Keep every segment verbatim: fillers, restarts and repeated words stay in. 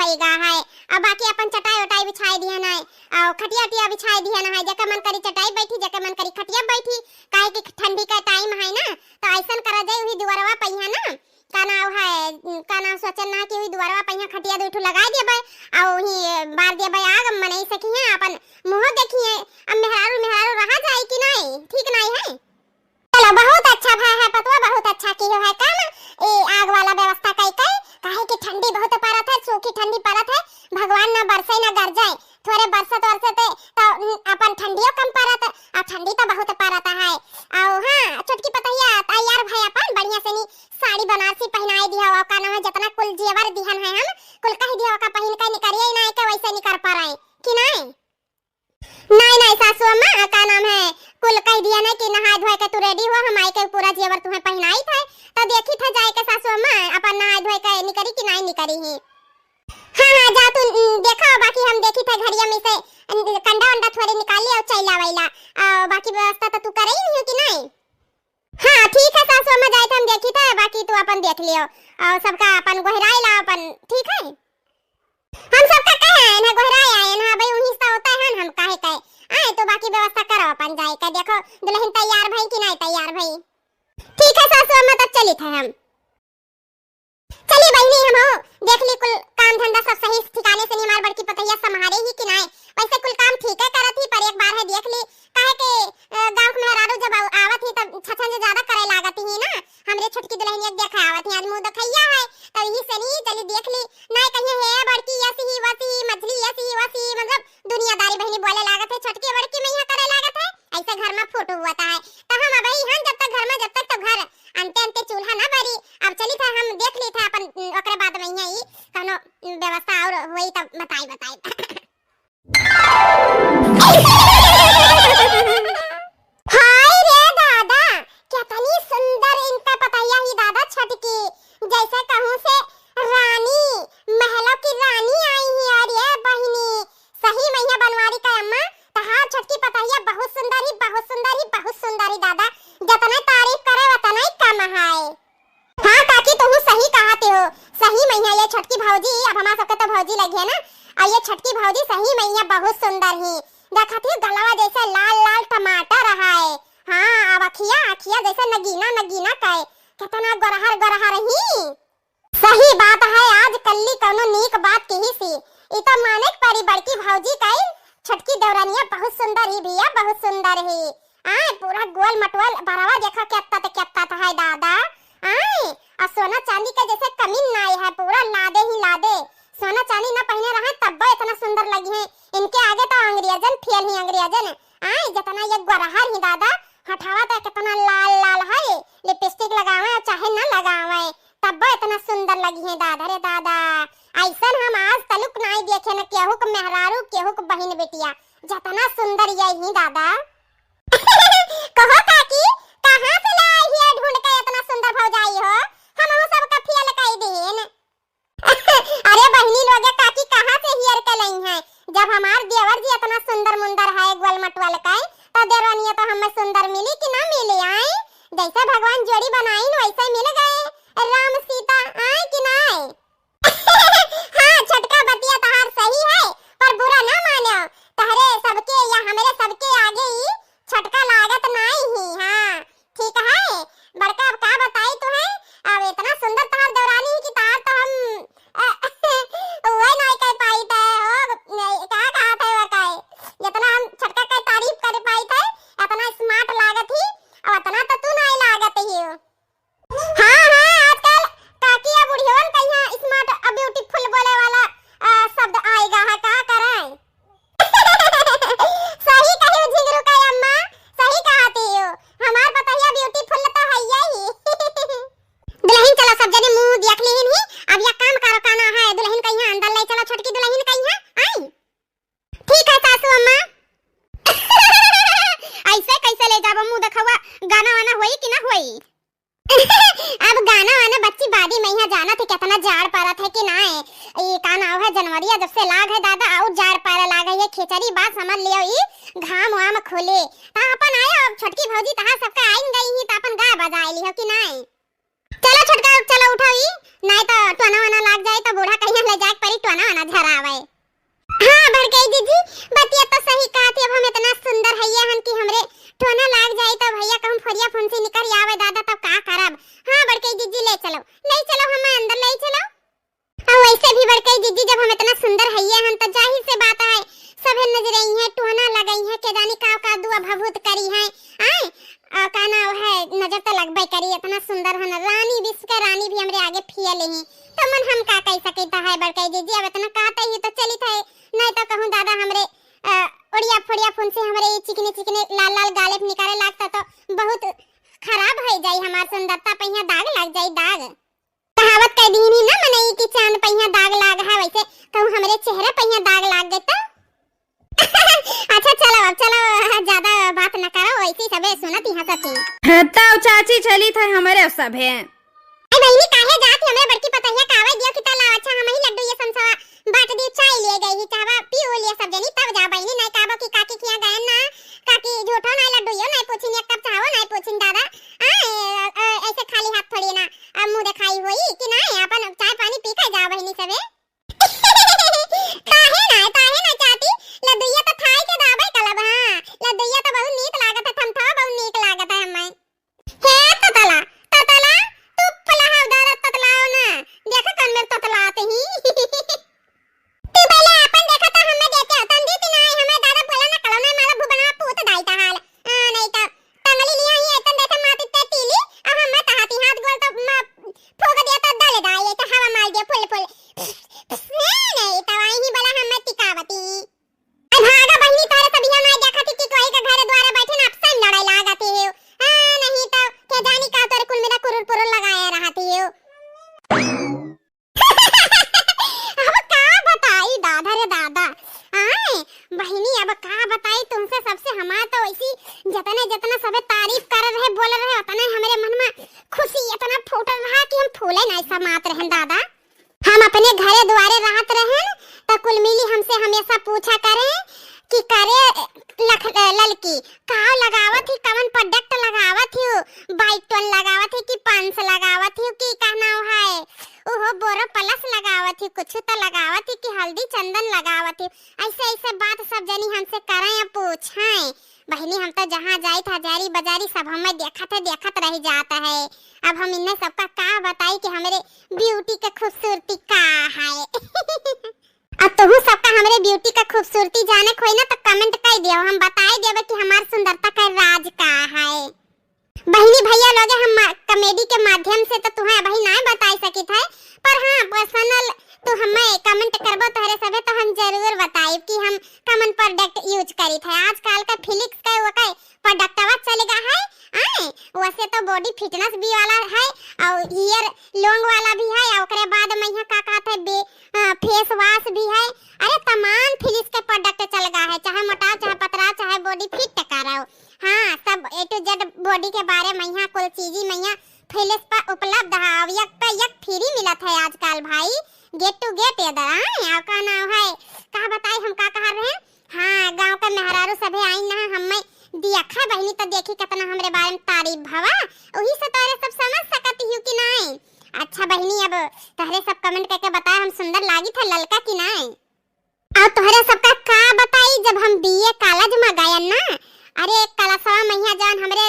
आइगा है। अब बाकी अपन चटाई उटाई बिछाई दिहन है, और खटिया उटिया बिछाई दिहन है, जेके मन करी चटाई बैठी, जेके मन करी खटिया बैठी, काहे कि ठंडी का time है ना, तो ऐसन करा जाए, वही दुआरवा पहिया ना, का नाव है, का नाव, सोचन ना कि वही दुआरवा पहिया खटिया दू ठो लगा देबे, और वही बार देबे आग, मनई सकी है, अपन मुँह देखिए, अब मेहरारू मेहरारू रहा जाए कि नहीं, ठीक नहीं है। चलो, बहुत अच्छा भा है पतवा, बहुत अच्छा किहो है काम। ए, आग वाला व्यवस्था कई कई, काहे कि ठंडी बहुत पड़त है, सूखी ठंडी पड़त है, भगवान ना बरसे ना गरजे, थोड़े बरसत वरसत तो, उम, अपन ठंडियो कम पड़त, और ठंडी तो बहुत पड़त है। और हाँ, छोटकी पतोहिया तैयार भय अपन बढ़िया से नी साड़ी बनारसी पहनाई दिया, और का नाम है, जितना कुल जेवर दिहन है हम, कुल कह दिया, का पहिन के निकरिए ना के वैसे निकर पड़े कि नहीं? नहीं, नहीं सासू अम्मा, का नाम है, कुल कह दिया ना कि नहाए धोए के तू ready हो, हम आई के पूरा जेवर तुम्हें पहनाई थे, तो देखी थे जाए के सासू अम्मा अपन नहाए धोए के निकरी कि नहीं निकरी ही। हाँ, हाँ, जा तू, उम, देखो, बाकी हम देखी थे घड़िया में से, उम, कंडा वंडा थोड़े निकाल लिया और चैला वैला, आ, बाकी व्यवस्था तो तू करे ही नहीं हो कि नहीं? हाँ, ठीक है सासू अम्मा, जाए थे हम देखी थे, बाकी तू अपन देख लियो, और सबका अपन गोहराई ला अपन, ठीक है? हम सबका कहे आए ना, गोहराए आए ना, भाई उन्हीं से होता है ना, हम काहे कहे आए, तो बाकी व्यवस्था करो अपन जाए के, देखो दुल्हन तैयार भई कि नहीं तैयार भई। ठीक है सासू अम्मा, तब चली थे हम। चली बहिनी, हम हो देख ली कुल काम धंधा सब सही ठिकाने से नहीं, हमार बड़की पतोहिया संभारे ही कि नहीं, वैसे कुल काम ठीक है करत ही, पर एक बार है देख ली, काहे के, अ, गाँव के मेहरारू जब आव-, आवत ही तब छछन जे ज्यादा करे लागत ही ना, हमरे छोटकी दुल्हनिया के देखे आवत ही, आज मुँह देखैया है, तब यही से नहीं चली देख ली, नहीं कहिए हे बड़की यस ही वस ही, मझली यस ही वस ही, मतलब दुनियादारी बहिनी बोले लागत है, छोटकी बड़की में यहाँ करे लागत है, ऐसे घर में फूट हुआ है। तो हम अब ही हम जब तक घर में, जब तक तो घर अंते अंते चूल्हा ना बरी। अब चली था हम देख ली था अपन, उम, ओकरे बाद में यहाँ ही कौनो, उम, व्यवस्था और हुई तब बताई, बताई। हाय रे दादा, कितनी सुंदर इनका पतोहिया ही दादा छोटकी, जैसे कहूँ से रानी, महलों की रानी आई ही। अरे बहिनी, सही मैया बनवारी का अम्मा, तहार छोटकी पतोहिया बहुत सुंदर ही, बहुत सुंदर ही, बहुत सुंदर ही दादा, जतना तारीफ करे उतना ही कम है। हाँ काकी, तुहू सही कहत हो। सही मैया ये छोटकी भौजी, अब हमार सबके तो भौजी लगी है ना, और ये छोटकी भौजी सही मैया बहुत सुंदर ही। देखत ही गलवा जैसे लाल लाल टमाटर है। हाँ, अब अखिया, अखिया जैसे नगीना, नगीना कहे, कितना गोरहर, गोरहर ही। सही बात है, आज कल्ली कौनो नीक बात किही सी। ई तो माने के परी बड़की भौजी कई, छोटकी देवरानिया बहुत सुंदर ही भैया, बहुत सुंदर ही। आय, पूरा गोल मटोल बरवा देखा, केतना त केतना त है दादा। आय, और सोना चांदी का जैसे कमी नाई है, पूरा लादे ही लादे। सोना चांदी ना पहने रहे तब्बो इतना सुंदर लगी है। इनके आगे तो अंग्रेजन फेल ही अंग्रेजन। आय, जितना ये गोरहर ही दादा, हटावा तो कितना लाल लाल है। लिपस्टिक लगावे चाहे ना लगावे, तब्बो इतना सुंदर लगी है दादा रे दादा। ऐसन हम आज तलुक नाई देखे न केहू के मेहरारू, केहू के बहिन बेटिया, जितना सुंदर ये ही दादा। कहो काकी, कहाँ से ले आई है ढूंढ के इतना सुंदर भौजाई हो? हमहू सबका फेल कई दीन। अरे बहिनी लोगे, काकी कहाँ से हियर के लई हैं? जब हमार देवर जी इतना सुंदर मुंदर है, गोल मटोल के, तो देवरानिया तो हमें सुंदर मिली कि ना मिली? आए, जैसे भगवान जोड़ी बनाइन वैसे मिल गए राम सीता, आए कि ना आए? हाँ छोटका, बतिया तहार सही है, पर बुरा ना मानो, तहरे सबके या हमरे सबके आगे ही छोटका लागत नाई ही। हाँ ठीक है, बड़का अब का बताई तुहे, अब इतना सुंदर तहार देवरानी ही कि तहार तो हम, अ, वही नाई कह पाई थे, ओ, का कहा थे वो कहे, जितना हम छोटका के तारीफ कर पाई थे, इतना smart लागत ही, और इतना तो तू नाई लागत ही हो। हाँ, हाँ, आजकल काकी या बुढ़ियन का यहाँ smart और beautiful बोले वाला, अ, शब्द आएगा है, का करें? सही कही झिंगरू का अम्मा, सही कहती हो। हमार पतोहिया beautiful तो है ही। दुल्हन चलो सब जने मुंह देख लेहिन ही, अब या काम करो का ना है, दुल्हन का यहाँ अंदर ले चलो छोटकी दुल्हन का यहाँ, आई। ठीक है सासू अम्मा। ऐसे कैसे ले जाबो मुंह देखवा, गाना वाना होई कि ना होई? अब गाना वाना बच्ची बादी में यहाँ जाना थे, कितना जाड़ पड़त है कि ना है। ये का नाव है, जनवरिया जब से लाग है दादा, और जाड़ पड़े लाग है। ये खिचड़ी बात समझ लियो, ई घाम वाम खुले। ता अपन आयो, अब छोटकी भौजी तहार सबका आइन गई ही, ता अपन गा बजाए लियो कि ना है। चलो छोटका, चलो उठो ई, नहीं तो टोना वाना लाग जाए तो बूढ़ा कहिया ले जाए परी टोना वाना। बड़कई जीजी, जब हम इतना सुंदर हइये हन, त जाहिर से बात है, सभे नजरइहें, टोहना लगइहें, के जानी का का दुआ भभूत करिहें, आए, और का नाव है, नजर त लगबे करी, इतना सुंदर हन, रानी, विश्व के रानी भी हमरे आगे फेल ही, त मन हम का कहि सकित है बड़कई जीजी, अब इतना कहत ही त चलित है, नहीं त कहूँ दादा हमरे, अ, ओड़िया फोड़िया फुंसी हमरे ई चिकने चिकने लाल लाल गाले पे निकाले लागत त बहुत खराब होइ जाई, हमार सुंदरता पहिया दाग लाग जाई, दाग। कहावत कह दीनी ना मनई कि चांद पहिया दाग लाग है, वैसे कहूँ हमरे चेहरे पहिया दाग लाग गए तो। अच्छा चलो, अब चलो, ज्यादा बात न करो, वैसे ही सबे सुनत यहाँ सब चीज। है तब चाची चली थे हमरे सभे। ए बहिनी, काहे जात ही हमरे बड़की पतोहिया का आवे दियो कि त लाव, अच्छा हम ही लड्डू ये समसवा बांट दियो, चाय लिए गई ही, चाहवा पी ओ लिए सब जनी, तब जा बहिनी, नहीं कहबो कि काकी किया गए ना, काकी झूठो नहीं लड्डू यो नहीं पूछिन, एक कप चाहो नहीं पूछिन दादा, आ, ए, ए, ऐसे खाली हाथ थोड़ी ना, अब मुंह दिखाई होई कि नहीं, अपन चाय पानी पी के जा बहिनी सबे। काहे ना, काहे ना चाची, लड्डुइया तो खाए के दाबे कलब, हाँ, लड्डुइया तो बहुत नीक लागत है, थमथवा बहुत नीक लागत है हमें। हे ततला, ततला, तू फलाहा दादा ततलाओ ना। देखा कौन मेरे ततलाते ही। तू पहले अपन देखा तो हमें देते हो। तंदी ती नाई हमें दादा बोला ना कलो ना माला भुबना पूत दाई ता हाल। आ, नहीं तो टंगली लिया ही एतन देते माती ते तीली। अब हमें तहाती हाथ गोल तो मा-, फूक दिया तो दले दाई, ये तो हवा मार दिया फुल फुल। नहीं, नहीं, तो आई ही बोला हमें टिकावती। अरे भागा बहिनी, तोहरे सब इहाँ नाई देखत ही कि कोई के घरे द्वारे बैठे ना आपसे लड़ाई लागत ही हो। हाँ, नहीं तो के जानी का तोरे कुल मेरा कुरुर पुरुर लगाए रहत ही हो। अब का बताई दादा रे दादा। आए, बहिनी, अब का बताई तुमसे, सबसे हमार तो ऐसी जतने जतना सबे तारीफ कर रहे, बोल रहे, उतने हमरे मन में खुशी इतना फूटल रहा कि हम फूले नहीं समात रहे दादा। हम अपने घरे दुआरे रहत रहेन, त कुल मिली हमसे हमेशा पूछा करे कि करे लख-, ललकी, काव लगावत ही, कवन product लगावत ही, Biotin लगावत ही कि Pond's लगावत ही कि का नाव है, ओहो Boroplus लगावत ही, कुछ त लगावत ही कि हल्दी चंदन लगावत ही। ऐसे, ऐसे बात सब जनी हमसे करें या पूछें। बहिनी, हम तो जहाँ जाइत हजारी बजारी सब हमें देखत है, देखत रह जात है। अब हम इन्हें सबका का बताई कि हमरे beauty के खूबसूरती का है। अब तुहू सबका हमरे beauty के खूबसूरती जाने खोई ना तो comment कर दियो, हम बताई देबे कि हमार सुंदरता का राज का है। बहिनी भैया लोगे, हम मा-, comedy के माध्यम से तो तुहें अबही नाय बताई सकित है, पर हाँ, personal तू हमें comment करबो तोहरे सभे तो हम जरूर बताइब कि हम कमन product use करित है। आजकल का Felix का वो का productवा चल गा है, आए, वैसे तो body fitness भी वाला है और hair long वाला भी है, और ओकरे बाद में यहाँ का कहत है बे-, अ, face wash भी है। अरे तमाम Felix के product चल गा है, चाहे मोटाओ, चाहे पतराओ, चाहे body fit कराओ। हाँ, सब A to Z body के बारे में यहाँ कुल चीजी में यहाँ Felix पर उपलब्ध है। अब यक पे यक free मिलत है आजकल भाई, get to get ये दर, आए, और का नाम है, का बताई हम का कह रहे हैं? हाँ, गाँव के मेहरारू सभे आई ना, हमें दिया खा बहिनी तो देखी कितना हमरे बारे में तारीफ भवा, वही से तोरे सब समझ सकत हियो कि नहीं? अच्छा बहिनी, अब तोहरे सब comment करके बताए हम सुंदर लागी था ललका कि नहीं? और तोहरे सबका का बताई, जब हम B A college में गयन ना, अरे कलसवा मैया जौन हमरे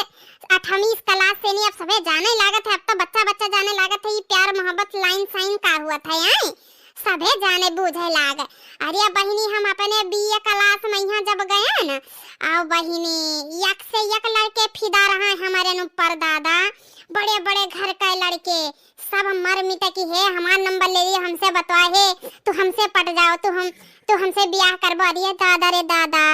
अठवीं class से नहीं, अब सभे जाने लागत है, अब तो बच्चा बच्चा जाने लागत है, ये प्यार मोहब्बत line sign का हुआ था, आए? सभे जाने बूझे लाग। अरे बहिनी, हम अपने B A class में यहाँ जब गयन, आओ बहिनी, यक से यक लड़के फिदा रहा है हमारे ऊपर दादा, बड़े बड़े घर के लड़के, सब मर मिटे कि हे हमार number ले लिए, हमसे बतवाए हे, तू हमसे पट जाओ, तू हम, तू हमसे ब्याह करबो। अरे दादा रे दादा,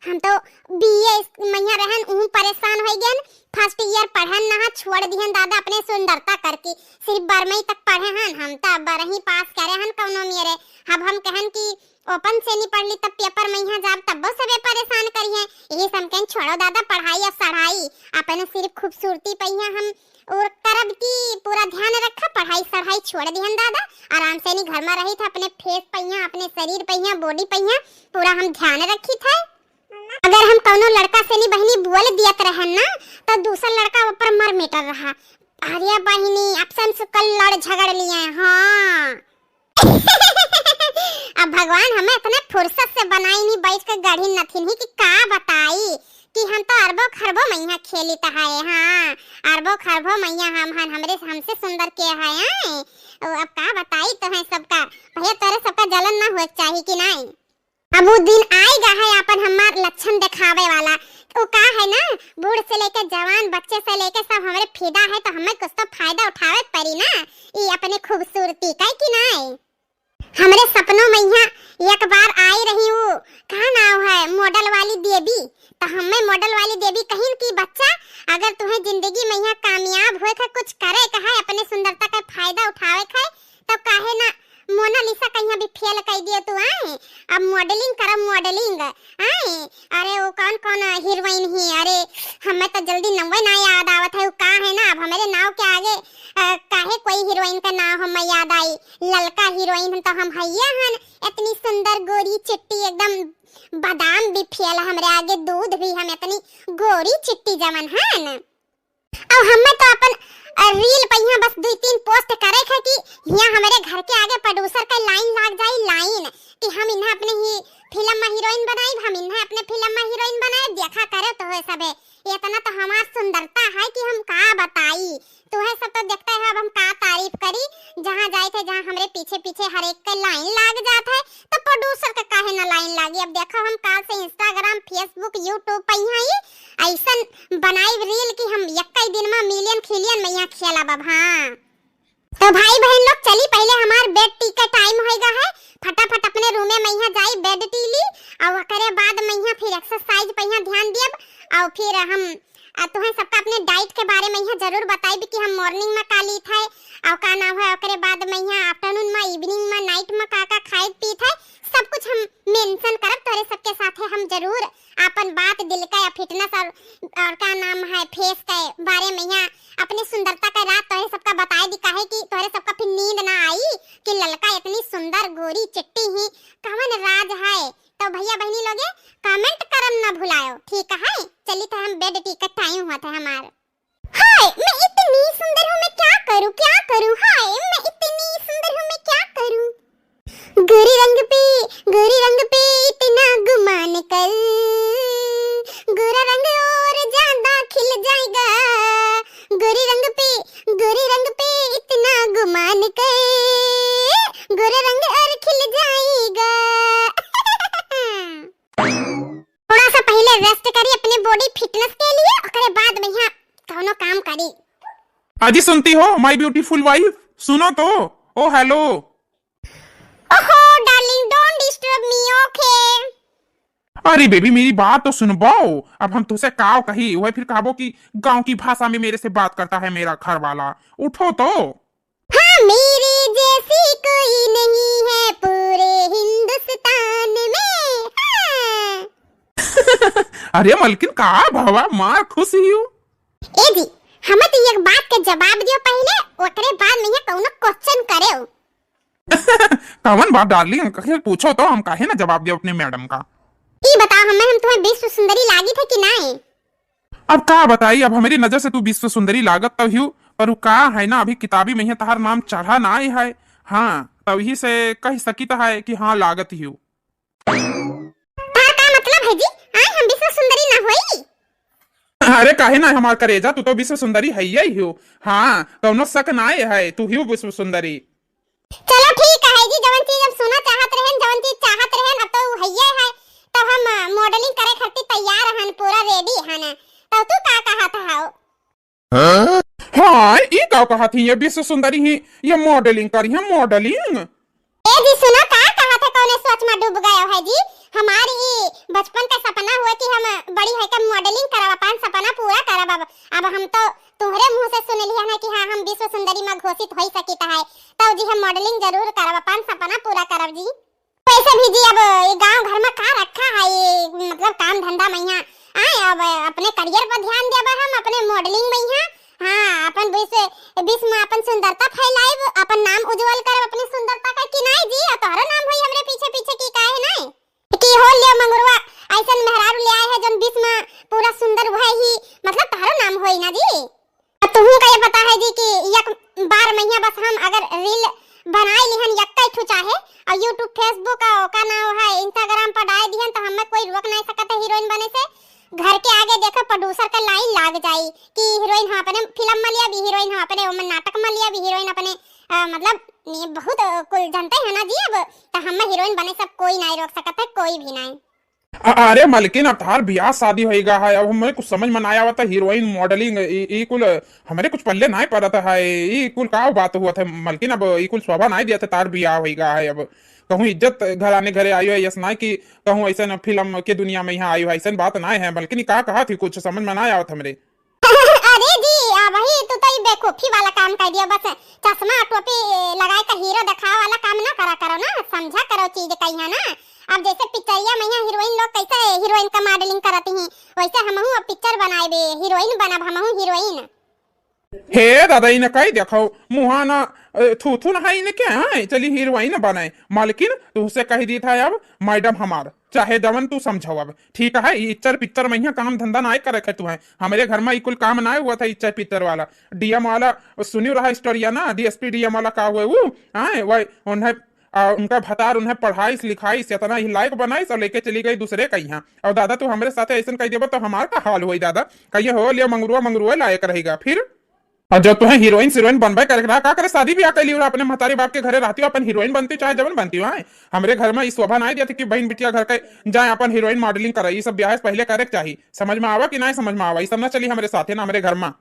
हम तो B A मैया रहन, ऊ परेशान हो गयन, first year पढ़न ना छोड़ दिहन दादा, अपने सुंदरता करके सिर्फ बारहवीं तक पढ़े हन, हम तो बारहवीं पास करे हन कौनो मेरे। अब हम कहन कि open से नहीं पढ़ ली तब paper में यहाँ जाब तब्बो सबे परेशान करिए, यही से हम कहन छोड़ो दादा पढ़ाई अब सढ़ाई, अपने सिर्फ खूबसूरती पे यहाँ हम और करब की पूरा ध्यान रखा, पढ़ाई सढ़ाई छोड़ दिहन दादा, आराम से नहीं घर में रही था, अपने face पहिया, अपने शरीर पहिया, body पहिया पूरा हम ध्यान रखी था। अगर हम कौनो लड़का से नहीं बहिनी बोल दियत रहन ना, तो दूसर लड़का ऊपर मर मिटल रहा। अरे बहिनी, अब से हम सुकल लड़ झगड़ लिए, हाँ। अब भगवान हमें इतने फुर्सत से बनाई नहीं, बैठ के गढ़ी नथिन ही कि का बताई कि हम तो अरबों खरबों मैया खेलित है, हाँ, अरबों खरबों मैया हम हन, हमरे, हमसे सुंदर के है, आए? ओ, अब का बताई तो है सबका, भैया तोरे सब होए के चाही कि नाहीं? अब उ दिन आइगा है आपन हमार लक्षण देखावे वाला। उ का है ना, बूढ़ से लेके जवान, बच्चे से लेके सब हमरे फिदा है, तो हमें कुछ तो फायदा उठावे के पड़ी ना, ई अपने खूबसूरती का कि नाहीं? हमरे सपनों में यहाँ एक बार आई रही उ, का नाव है, model वाली देवी, तो हमें model वाली देवी कहिन कि बच्चा, अगर तुहें जिंदगी में यहाँ कामयाब होए के, कुछ करे के है, अपने सुंदरता का फायदा उठावे के है, तो काहे ना मोनालिसा कहिया भी फेल कर दियो तू, आए? अब modeling करब, modeling, आए? अरे वो कौन कौन हीरोइन ही? अरे हमें तो जल्दी नंबर ना याद आवत है, वो का है ना, अब हमारे नाव के आगे अ, काहे कोई हीरोइन का नाव हमें याद आई? ललका हीरोइन हम तो हम हइये हन, इतनी सुंदर गोरी चिट्टी एकदम बादाम भी फेल हमरे आगे, दूध भी हम इतनी गोरी चिट्टी जमन हन। अब हमें तो अपन, अ, reel पे यहाँ बस दुई तीन post करे थे कि यहाँ हमारे घर के आगे producer का line लाग जाई, line, कि हम इन्हें अपने ही फिल्म में हीरोइन बनाई, हम इन्हें अपने फिल्म में हीरोइन बनाए, देखा करे तो है सबे। इतना तो हमार सुंदरता है कि हम का बताई। तुहे सब तो देखते हैं, अब हम का तारीफ करी, जहाँ जाए थे, जहाँ हमरे पीछे पीछे हर एक के line लाग जात है, तो producer के काहे ना line लागी। अब देखो हम काल से Instagram, Facebook, YouTube पे यहाँ ही ऐसन बनाई reel कि हम यक्का ही दिन में million खिलियन में यहाँ खेलब अब। हाँ तो भाई बहन लोग, चली पहले हमार bed tea का time होएगा है, फटाफट अपने room में यहाँ जाई bed tea ली, और ओकरे बाद में यहाँ फिर exercise पे यहाँ ध्यान दियब, और फिर हम, आ, तुहें सबका अपने diet के बारे में यहाँ जरूर बताइब कि हम morning में का लीत है, और का नाम है, ओकरे बाद में यहाँ afternoon में, evening में, night में का का खाइत पीत है, सब कुछ हम mention करब तोहरे सबके साथे। हम जरूर आपन बात दिल का या fitness और, और का नाम है, face के बारे में यहाँ अपने सुंदरता का राज तोहरे सबका बताए दी, काहे कि तोहरे सबका फिर नींद ना आई कि ललका इतनी सुंदर गोरी चिट्टी ही कवन राज है। तो भैया बहनी लोगे comment करम ना भुलायो, ठीक है? चली तो हम bed tea का time हुआ था हमार। हाय, मैं इतनी सुंदर हूँ, मैं क्या करूँ, क्या करूँ? हाय, मैं इतनी सुंदर हूँ, मैं क्या करूँ? गोरे रंग पे, गोरे रंग पे इतना गुमान कर, गोरा रंग और ज्यादा खिल जाएगा। गोरे रंग पे, गोरे रंग पे इतना गुमान कर, गोरा रंग और खिल जाएगा। थोड़ा सा पहले rest करी अपने body fitness के लिए, ओकरे बाद में यहाँ कौनो काम करी। अजी सुनती हो my beautiful wife, सुनो तो। ओ hello। ओहो darling, don't disturb me, okay? अरे baby, मेरी बात तो सुनबो। अब हम तुझसे काव कही, वह फिर कहबो कि गांव की भाषा में मेरे से बात करता है मेरा घर वाला। उठो तो। हाँ, मेरे जैसी कोई नहीं है पूरे हिंदुस्तान में। हाँ। अरे मलकिन, का भवा मार खुश ही हो? ए जी, हमें तो एक बात के जवाब दियो पहले, ओकरे बाद में ये कौनो question करे। कवन बात darling, कहे पूछो तो हम काहे ना जवाब दियो अपने madam का। ई बताओ हमें, हम तुम्हें विश्व सुंदरी लागी थे कि नाहीं? अब का बताई, अब हमारी नजर से तू विश्व सुंदरी लागत तो हियो, पर उ का है ना, अभी किताबी में यहाँ तहार नाम चढ़ा ना आए है। हाँ, तब ही से कह सकित है कि हाँ, लागत हियो। तहार का मतलब है जी? आए हम विश्व सुंदरी ना होई? अरे काहे ना, हमार करेजा, तू तो विश्व सुंदरी है ही हो। हाँ, कौनो शक ना आए है, तू ही विश्व सुंदरी। चलो ठीक है जी, जवन चीज हम सुना चाहत रहन, जवन चीज चाहत रहन, अब तो उ हइये है, तो हम, अ, modeling करे खातिर तैयार हन, पूरा ready हन। तो तू का कहत हव? हाँ, ई का कहत ही, ये विश्व सुंदरी ही, ये modeling करी है, modeling। ए जी सुना, का कहत है, कौने सोच में डूब गए है जी? हमार ई बचपन का सपना हुआ कि हम बड़ी होके modeling करब, अपन सपना पूरा करब। अब, अब हम तो तोहरे मुंह से सुन लिया ना कि हाँ, हम विश्व सुंदरी में घोषित हो सकित है, तब जी हम modeling जरूर करब, अपन सपना पूरा करब जी। वैसे भी जी, अब ये गांव घर में का रखा है, ये मतलब काम धंधा में यहाँ आए, अब अपने career पर ध्यान देब हम, अपने modeling में यहाँ, हाँ, अपन विश्व, विश्व में अपन सुंदरता फैलाइब, अपन नाम उज्जवल करब अपने सुंदरता का, कि नाहीं जी? और तोहरो नाम होई हमरे पीछे पीछे, कि काहे नाहीं? कि हो लियो मंगरुआ, ऐसन मेहरारू ले आए है जौन विश्व में पूरा सुंदर हुए ही, मतलब तोहरो नाम होई ना जी। अब तुहूँ का ये पता है जी कि एक बार में यहाँ बस हम अगर reel बनाए लिहन यक्का ठू चाहे, और YouTube, Facebook और का नाम है, Instagram पर डाल दिहन, तो हमें कोई रोक नहीं सकत है हीरोइन बने से। घर के आगे देखो producer का line लाग जाई कि हीरोइन हम अपने फिल्म में लिया भी, हीरोइन हम अपने ओमन नाटक में लिया भी, हीरोइन अपने, अ, मतलब ये बहुत, अ, कुल जनते हैं ना जी, अब तो हम हीरोइन बने सब कोई नाहीं रोक सकत है, कोई भी नाहीं। अ-, अरे मलकिन, अब तहार बियाह शादी होइगा है, अब हमें कुछ समझ में नाहीं आवत है, हीरोइन, मॉडलिंग, ई, ई कुल हमरे कुछ पल्ले नाहीं पड़त है, ई कुल का बात हुआ था मलकिन, अब ई कुल शोभा नाहीं दिया था, तहार बियाह होइगा है, अब कहूँ इज्जत घराने घरे आई है, यस नाहीं कि कहूँ ऐसन फिल्म के दुनिया में यहाँ आई है, ऐसन बात नाहीं है मलकिन, ई का कहा थी, कुछ समझ में नाहीं आवत हमरे। अरे जी, आ वही तू तो ई बेवकूफी वाला काम कर दिया, बस चश्मा टोपी लगाए का हीरो दिखावे वाला काम ना करा करो ना, समझा करो चीज कहिया ना। अब जैसे पिक्चरिया में यहाँ हीरोइन लोग कैसे हीरोइन का मॉडलिंग करत ही, वैसे हमहू अब पिक्चर बनाएबे, हीरोइन बनब हमहू हीरोइन। हे दादा, इन कही देखो, मुहाना, अ, थू थू नहाई ने क्या है? चली हीरोइन बनाए। मालकिन, तुहसे कही दी था अब, मैडम हमार, चाहे जवन तू समझाओ अब, ठीक है? ई इच्चर पिच्चर में यहाँ काम धंधा नाय करे के तू है। हमरे घर में ई कुल काम नाय हुआ था इच्चर पिच्चर वाला। डीएम वाला सुनी रहा स्टोरिया ना, डीएसपी डीएम वाला का हुए वो, हाँ, वही उन्हें, आ, उनका भतार उन्हें पढ़ाइस लिखाइस, इतना ही लायक बनाइस और लेके चली गई दूसरे का यहाँ। और दादा, तू हमरे साथे ऐसन कह देबो तो हमार का हाल होई दादा? कहिए हो लिया मंगरुआ, मंगरुआ लायक रहेगा फिर। और जब तुहें हीरोइन सीरोइन बनबे करे के रहा, का करे शादी ब्याह कैली और अपने महतारी बाप के घरे रहती हो, अपन हीरोइन बनती हो, चाहे जवन बनती हो, आए? हमरे घर में ई शोभा नाय देती कि बहन बिटिया घर के जाए अपन हीरोइन मॉडलिंग करे। ई सब ब्याह से पहले करे के चाही। समझ में आवा कि नाय समझ में आवा? ई सब ना चली हमरे साथे ना हमरे घर में।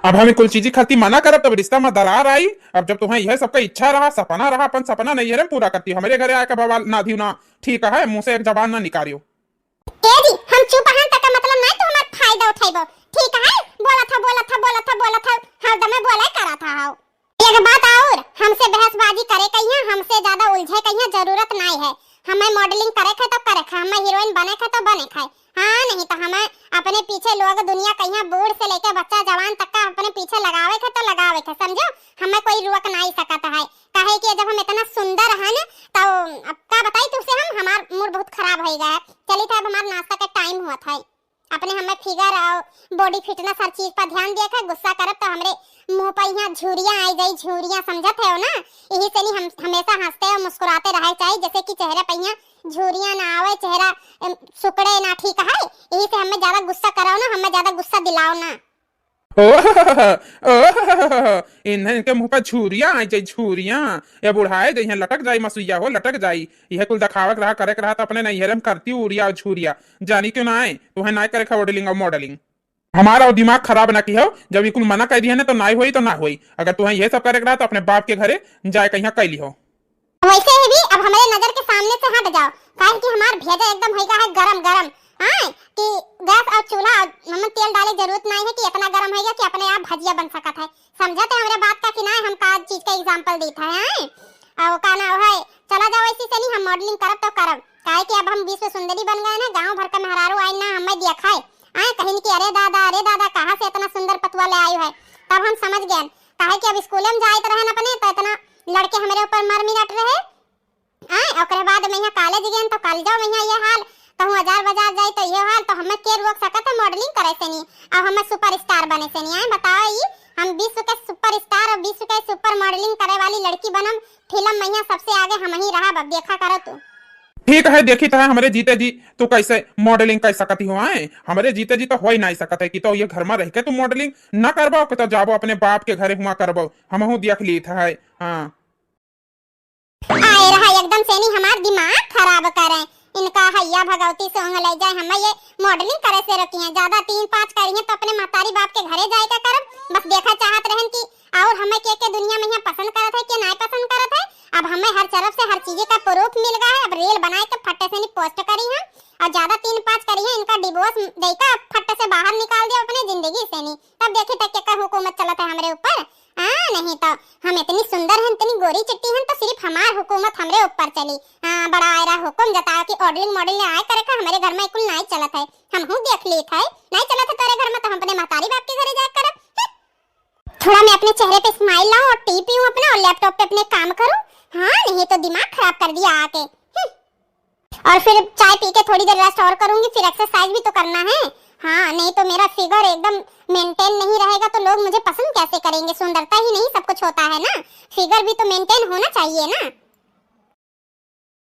अब हम ई कुल चीजी खातिर मना करब तब रिश्ता में दरार आई। अब जब तुहें यह सबका इच्छा रहा, सपना रहा, अपन सपना नैहरे में पूरा करती हो, हमरे घरे आके बवाल ना दियो ना, ठीक है, मुँह से एक जबान ना निकालियो। ए जी, हम चुप हन, तका मतलब नाय तू हमार फायदा उठाइबो, ठीक है? बोलत ह, बोलत ह, बोलत ह, बोलत ह, हरदमे बोले करत ह। एक बात और, हमसे बहसबाजी करे कहिया, हमसे ज्यादा उलझे कहिया जरूरत नाय है। हमें मॉडलिंग करे खे तो करे खे, हमें हीरोइन बने खे तो बने खे। हाँ, नहीं तो हमें अपने पीछे लोग दुनिया कहिया बूढ़ से लेके बच्चा जवान तक का अपने पीछे लगावे खे तो लगावे खे, समझो? हमें कोई रोक नाय सकत है। काहे कि जब हम इतना सुंदर हन, तो अब का बताई तुमसे हम, हमार मूड बहुत खराब होई गया है। चली था, अब हमार नाश्ता के टाइम हुआ था। अपने हमें फिगर और बॉडी फिटनेस हर चीज पर ध्यान दिया था। गुस्सा करब तो हमरे मुंह पर यहाँ झुरियाँ आई जाई, झुरियाँ समझत है ना? यही से नहीं हम हमेशा हंसते और मुस्कुराते रहे चाहिए, जैसे कि चेहरा पर यहाँ झुरियाँ ना आवे, चेहरा, एम, सुकड़े ना, ठीक है? यही से हमें ज्यादा गुस्सा कराओ ना, हमें ज्यादा गुस्सा दिलाओ ना। ओह, ओह, इन्हें इनके मुंह पर झुरियाँ आई जाई, झुरियाँ। ये बुढ़ाए जाई, यहाँ लटक जाई मसुइया हो, लटक जाई। यह कुल दिखावक रहा, करे के रहा तो अपने नैहरे में करती उड़िया और झुरिया। जानी क्यों ना आए, तुम्हें ना करे खा मॉडलिंग और मॉडलिंग। हमारा वो दिमाग खराब ना की हो, जब ये कुल मना कर दिया ना तो ना होई तो ना होई। अगर तुम्हें यह सब करे के रहा तो अपने बाप के घरे जाए कहीं कैली हो। वैसे ही भी अब हमारे नजर के सामने से हट जाओ, काहे कि हमार भेजा एकदम होइगा है गरम गरम, हाँ, कि गैस और चूल्हा और हमें तेल डाले जरूरत नहीं है कि इतना गरम होइगा कि अपने आप भजिया बन सकत है। समझत है हमरे बात का कि ना, हम का चीज का एग्जाम्पल देत है, हाँ? और का ना है, चला जाओ ऐसी से नहीं, हम मॉडलिंग करब तो करब, काहे कि अब हम विश्व सुंदरी बन गए ना, गांव भर का मेहरारू आए ना हमें देखा है, आए कहीं कि अरे दादा, अरे दादा, कहाँ से इतना सुंदर पतुआ ले आयु है। तब हम समझ गए, काहे कि अब स्कूल में जाइत रहन अपने तो इतना लड़के हमरे ऊपर मर मिनट रहे। आए, ओकरे बाद में यहाँ कॉलेज गए तो कॉलेजो में यहाँ ये हाल, कहूँ हजार बाजार जाए तो ये हाल, तो हमें के रोक सकत है मॉडलिंग करे से नहीं, अब हमें सुपरस्टार बने से नहीं। आए बताओ, ये हम विश्व के सुपरस्टार और विश्व के सुपर मॉडलिंग करे वाली लड़की बनम, फिल्म में यहाँ सबसे आगे हम ही रहा, अब देखा करो तू। ठीक है, देखी तो है हमरे जीते जी तू कैसे मॉडलिंग कर सकती हो। आए, हमरे जीते जी तो हो ही नहीं सकत है कि तो ये घर में रह के तू मॉडलिंग ना करबो कि तो जाबो अपने बाप के घरे हुआ करबो, हमहू देख ली था है। हाँ। आए रहा एकदम से नहीं हमार दिमाग खराब करे। इनका हैया भगवती सोंग ले जाए, हमें ये मॉडलिंग करे से रोकी हैं। ज्यादा तीन पाँच करी हैं तो अपने महतारी बाप के घरे जाए का करब। बस देखा चाहत रहन कि और हमें के के दुनिया में यहाँ पसंद करत है, के नाय पसंद करत है। अब हमें हर तरफ से हर चीज का प्रूफ मिल गया है। अब रील बनाए के फट्टे से नहीं पोस्ट करी हम, और ज्यादा तीन पाँच करी है इनका डिवोर्स दे का फट्टे से बाहर निकाल दिया अपने जिंदगी से नहीं। तब देखी तक के का हुकूमत चलत है हमरे ऊपर। हाँ, नहीं तो हम इतनी सुंदर हैं, इतनी गोरी चिट्टी हैं, तो सिर्फ हमार हुकूमत हमरे ऊपर चली। हाँ, बड़ा आयरा हुकुम जताओ कि ऑडलिंग मॉडलिंग आए करे का हमरे घर में कुल नाई चलत है। हम हूँ देख ली था, नाई चलत है तेरे घर में तो हम अपने महतारी बाप के घरे जाए करब। हम्म। थोड़ा मैं अपने चेहरे पे स्माइल लाऊं और टी पीऊं अपना और लैपटॉप पे अपने काम करूं। हाँ, नहीं तो दिमाग खराब कर दिया आके। हम्म। और फिर चाय पी के थोड़ी देर रेस्ट और करूंगी, फिर एक्सरसाइज भी तो करना है। हाँ, नहीं तो मेरा फिगर एकदम मेंटेन नहीं रहेगा तो लोग मुझे पसंद कैसे करेंगे? सुंदरता ही नहीं सब कुछ होता है ना, फिगर भी तो मेंटेन होना चाहिए ना।